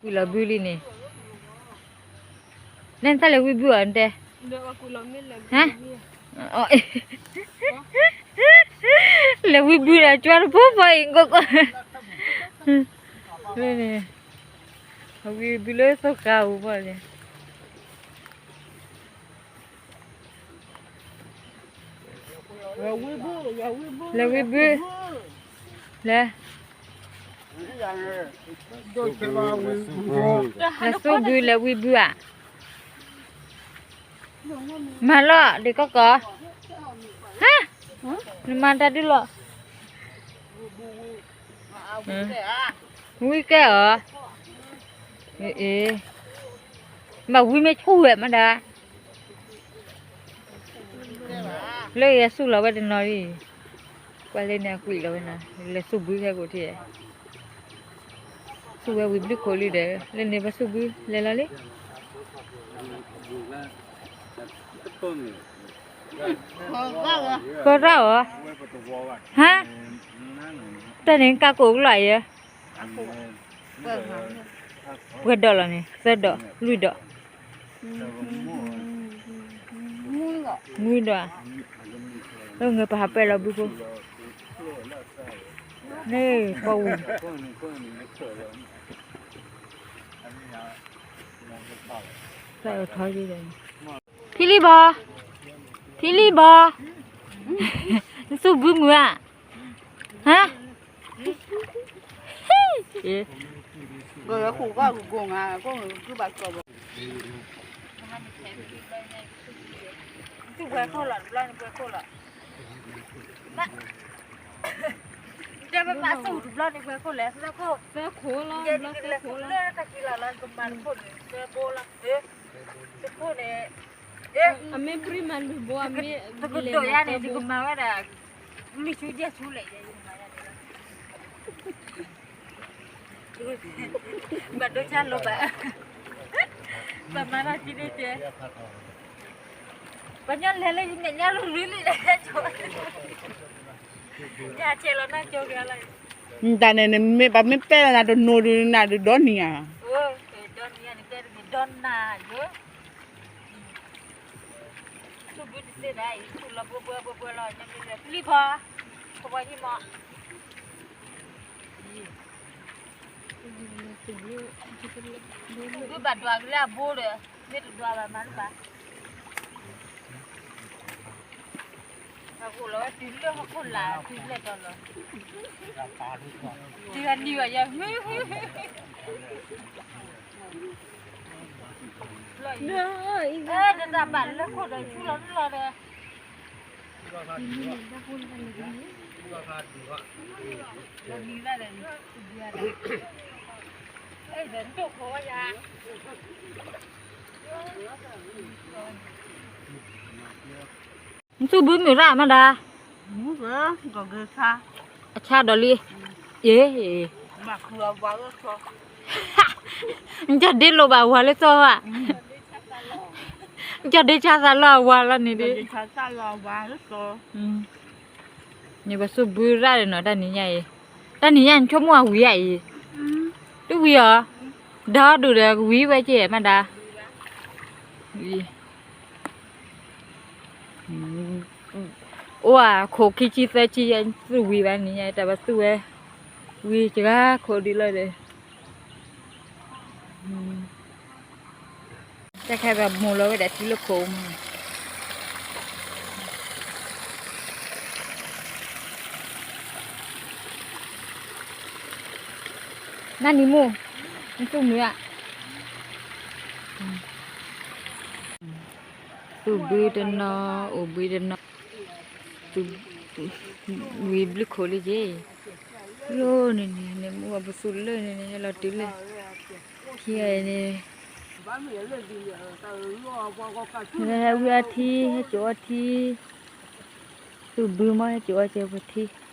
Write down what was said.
ဝံၤလီၤဘုလံန့ၣ်, နတၢ်လဲၤဝံဘုအီၤနတဲ, ဟါ, လဲၤဝံဘုဒီး ကၠွါတဖိဖိအံၤ ကိးကိး, ဝံဘုလၢသိဃါအူဘၣ်န့ၣ် လဲၤဝံဘု, လဲၤ, လဲၤသူဘုလဲၤဝံဘုဧါ, မၤလီၤဒံးကီကီ, ဟါ, နမၤတၢ်ဒုလီၤ, ဝံကဲအီၤ, မၤဝံမ့ၢ်ဆိၣ်ဝဲမးဒၣ် လၢယဆူၣ်လီၤဝဲတနီၤလံ, ကွၢ်လၢန့ၣ်အကွံာ်လီၤဝဲနီၤ, လဲၤဆူၣ်ဘုခဲကိာ်ထံၣ်, ဆူၣ်ဝဲဝံၤဘျုးခိၣ်လံဒီး လၢန့ၣ်ပဆူၣ်ဘုလဲၤလီၤလံ, ပရၣ်အီၤ, ဟါ, တၢ်န့ၣ်ကၢ်ကိၣ်ကလီၤယဲ ပှဲၤဒီးလီၤန့ၣ် သၢဒီး လွံၢ်ဒီး, မုၢ်ဒီး, လၢငၢၤပဟးပဲလီၤဘုဖိ, န့ၣ်ပှၤဝံၤ, ဖဲအထီယဲဒီး, ဖံလံဘီ, ဖံလံဘီ, နသူၣ်ဘုမုာ်ဧါ, ဟါ အမ့ၢ်ပြံမၤလုၢ်ဘိ အမ့ၢ်တကဒိးယၤန့ၣ် ယကမၤဝဲဒၣ် လွံၢ်ဆူယဲၢ်ဆူလဲၣ် ယကမၤဝဲဒၣ်န့ၣ်လီၤ. ဘၣ်ဒိဆါလိာ်ဘၣ်, ဘၣ်မၤတၢ်က့န့ၣ်တဲ, ပှၤညီလဲၤလၢယမဲာ်ညါလီၤရ့လံဒီး, ယဆဲးလီၤနၢ်ကၠိက့ၤလီၤ, တၢ်န့ၣ် ပမ့ၢ်ပဲာ်လီၤနၤတနိၤဒုး နၤဒုးဒီနံၤဧါ, ဒီနံၤဧါန့ၣ် ကဲတမ့ၢ်ဒီနၤယိ သူၣ်ဘုတသ့ဒၣ်အံၤ သူၣ်လီၤဘှဲဘှဲဘှဲဘှဲလီၤ ညါမ့ၢ်လၢပျံၤဖီ ကဘီဟံၣ်မီၢ် သူၣ်ဘုဘၣ်ဒွးက့ၤလၢအဘိဒီး မ့ၢ်တဒွးဘၣ်မၤတဘၣ် အဃိလီၤဝဲတုၤလၢဟီၣ်ခိၣ်လာ်တုၤလၢဒီးလီၤ တုၤအနံၤဘၣ်ယၤ တၢ်ဘၣ်လၢခိၣ်ဒီးဆူလီၤနုာ်လီၤဒီး လီၤနံၤဘၣ်ဒီး တဘျါဒီး အဲၣ်ဒီးဒိၣ်ခိၣ်ဝဲယၤ နသူၣ်ဘုမုာ်ရၣ်မးဒၣ် အဆါဒီးလံ အ့ နကဒ့လိာ်ဘၣ်ဝၤလၢစီၤဧါ နကဒ့ဆါသးလီၤအဝၤလီၤန့ၣ်ဒ် န့ၣ်ပသူၣ်ဘုရၣ်ဒီးနီၤ တၢ်နံၤညါအံၤ တၢ်နံၤညါနဆိကမိၣ်အဝံၤဧါအံၤ တဝံၤအီၤ ဒီဒူၣ်ဒီးကဝံၤဝဲက့မးဒၣ် အိၣ်အခိၣ်ခံဆံသၢဆံ သူၣ်ဝံၤဘၣ်နံၤညါ တၢ်ဘၣ်သူၣ်ဝဲ ဝံၤစှၤခိၣ်ဒ်လီၤဒီး တၢ်ခါဘၣ်မိၢ်လီၤဝဲဒၣ်ထံလၢခိၣ်မး နနံၤမူ နသူၣ်မုာ်ဧါ သူၣ်ဘုတနီၤ အိၣ်ဘှံးတနီၤ ဝံၤဘျုးခိၣ်လံက့ၤ ယိၤန့ၣ်န့ၣ် နမူအပသူၣ်လၢန့ၣ်န့ၣ် ဟဲလီၤတုၤလၢ ခံဂၤအံၤန့ၣ် ဟဲဝံအီထံ ဟဲစိာ်အီထံ သူၣ်ဘုမ့ၢ်ဟဲစိာ်အီစဲးပထံ န့ၣ်